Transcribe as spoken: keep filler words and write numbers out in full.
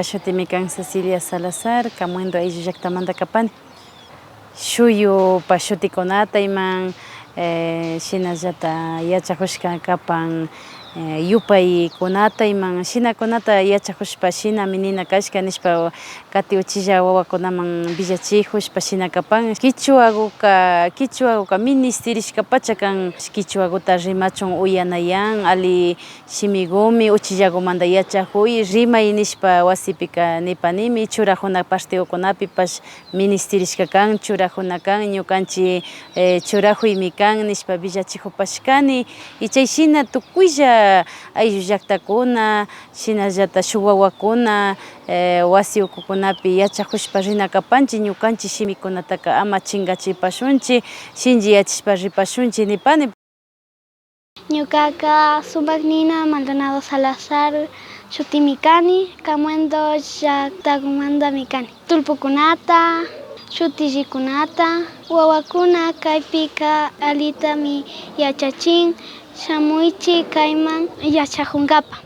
Shutimi kan Cecilia Salazar, Camuendo ayllu llaktamanta kapani. Shuyupa shutikunata iman, eh, shinallata yachakushka kapan, eh, yupaykunata iman shinakunata yachakushpa shinami nina kashka nishpa kati uchilla wawakunaman villachijushpa shina kapan. Kichwaguka, kichwaguka ministirishka pacha kan. Kichwaguta rimachun uyanayan, ali shimigumi uchillagumanta yachajuy, rimay nishpa wasipika nipanimi, churajuna partidokunapipash ministirishka kan, churajuna kan, ñukanchi, eh, churajuymi kan nishpa villachijupashkani. Y chay shina tukuylla ayllu llaktakuna, shinallata shuk wawakuna, eh, wasi ukukunapi yachajushpa rina kapanchi, ñukanchi shimikunataka ama chingachipashunchi, shinchiyachishpa ripashunchi nipani. Ñukaka Sumak Nina Maldonado Salazar shutimi kani, Camuendo llaktakumantami kani. Tullpukunata, shutillikunata, wawakuna kaypika alitami yachachin, shamuychi kayman yachajunkapak.